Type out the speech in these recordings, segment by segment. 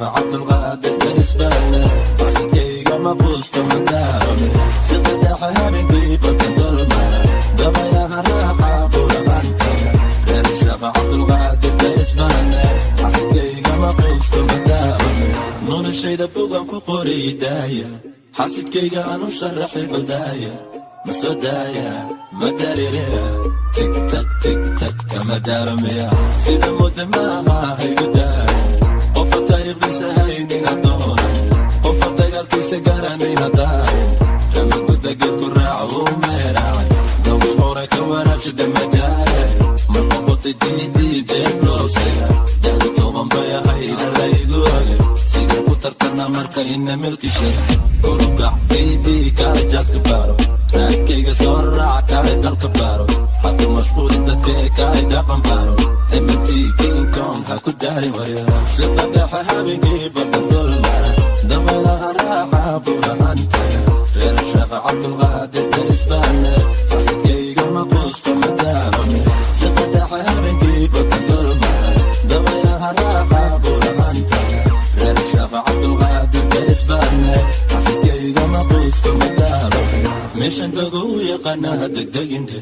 Sheekh Cabdulqaadir daris baane, xasidkayga ma quusto, ma daarome. Siqadaxa habeenkii badda dolmara, dabaylaha raaxa buurahantaga. Reer Sheekh Cabdulqaadir daris baane, xasidkayga ma quusto, ma daarome. Noloshayda bugan ku qoray daaya, xasidkayga aan u sharaxay baldaaya. Ma soo daaya, ma dareereya, tig tag tig tag, kama daaramaya. Sida mudda maaha, haygu daaya. Qofa taariikhdiisa haynin adoona, qofa dagaalkiisa garanayn hadaarin. Rama gudageed ku raac uu meeraacay, dawi hore ka waraabsha dhamajaare. Ma noqotay diidii jeebloosega? Da'du 10 bay ahayd alla igu ogay. Sidii ku tartana marka ina milkishay. Korugac diidii, kaale jaaska baaro, raadkayga soo raac, kaale dalka baaro. Haka mashquulin dadka ee kaale dhaqan baaro. MT King Kong ha ku daalin warya. Siqadaxa habeenkii badda dolmara, dabaylaha raaxa buurahantaga. Reer Sheekh Cabdulqaadir daris baane, xasidkayga ma quusto, ma daarome. Siqadaxa habeenkii badda dolmara, dabaylaha raaxa buurahantaga. Reer Sheekh Cabdulqaadir daris baane, xasidkayga ma quusto, ma daarome. Meeshan dogo u yaqaanaha, degdegindhe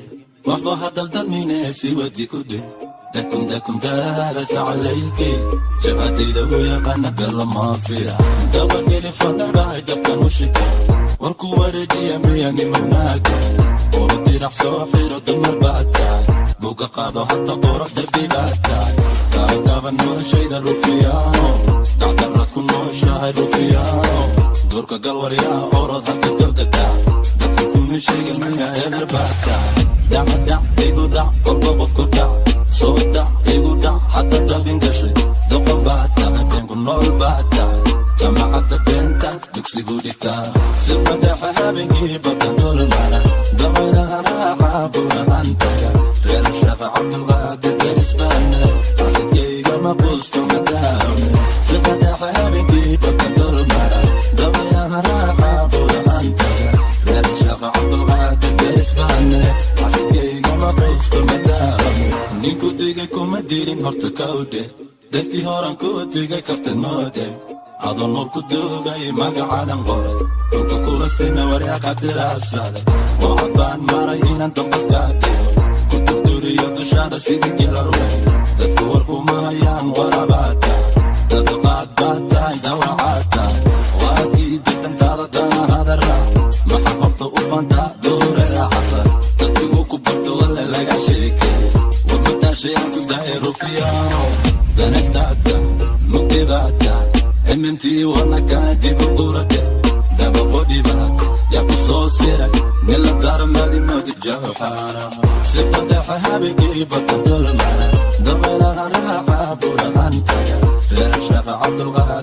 waxba hadaldalmine, si wadi ku dheh. Dakum dakum daala saca laylkii, jabhadayda u yaqaana bella mafia. Daba dhilifan necbahay, dabkan u shita warku wareejiya miya nimanaaga. Oro dirac soo xiro, dumar baad tahay. Buga qaado hata, qoro darbi baad tahay. Gaagaaban noloshayda rufiyaano, dacdarad ku nooshahay rufiyaano. Duurka galwaryaa, orod haka dogataa. Dadka kuma sheegin miya, eber baad tahay. Dhac dhac igu dhac, kolba qofku dhac soo dhac igu dhac. Hadda dabin gashay, doqon baad tahay, beenku nool baad tahay. Jaamacadda beenta dugsigu dhigtaa. Siqadaxa habeenkii badda dolmara, dabaylaha raaxa buurahantaga. Reer Sheekh Cabdulqaadir daris baane, xasidkayga ma quusto, ma daarome. Siqadaxa habeenkii badda dolmara, dabaylaha raaxa buurahantaga. Reer Sheekh Cabdulqaadir daris baane, xasidkayga ma quusto, ma daarome. Ninku digay kuma dirin horta kawdhe, dadkii horan ku digay kaftan moode. Adoo nool ku duugay, magacaadan qoray, dhulka kula sime waryaa tilaabsaday. Wacad baan maray inaan dambaskaa dhigo, ku durduriyo dushaada sidii gelarwey. Dadku warkuma hayaan, warabaata dadqaad baad tahay, dawacaad tahay. Waa diiday dantaada, danahada raac. Maxaa horta u bantaa doore raacasa? Dadki uu ku barto wale laga sheekeeye. Warmadaashay aan ku daaya rufiyaano, danaystaata mugdi baad tahay. MMT wadnakaa dib u qurade, dabaqodhibaad yaa ku soo siray, nila darmadi modi jawxaana. Siqadaxa habeenkii badda dolmara, dabaylaha raaxa buurahantaga. Reer Sheekh Cabdulqaadir.